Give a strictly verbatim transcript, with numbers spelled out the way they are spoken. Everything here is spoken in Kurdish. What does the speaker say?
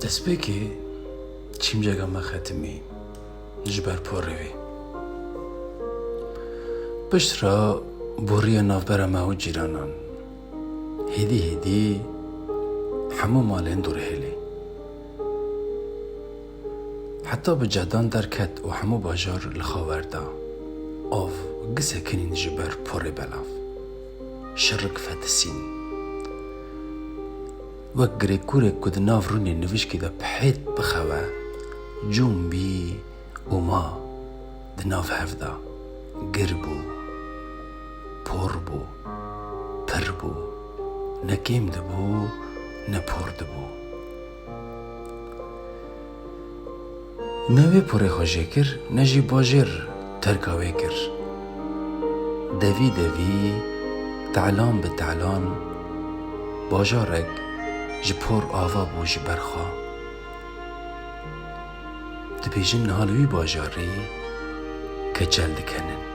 Destpêkê çîmcega me xetimî ji ber porê wê. Pişt re boriya navbera me û cîranan. Hêdî hêdî hemû malên dorhêlê. Heta bi cadan derket û hemû bajar li xwe werda. Av gisekinîn ji ber porê belav. Şirik fetisîn. Wek girêkûrek ku di nav rûnê nivişkê de bi hêt bixewe, cûm bî û ma di nav hev de. Gir bû, por bû, pir bû, ne kêm dibû, ne por dibû. Ne wê porê xwe jê kir, ne jî bajêr terka wê kir. Devî devî, telan bi telan, bajarek ji por ava bû ji ber xwe. Dibêjin niha li wî bajarî keçel dikenin.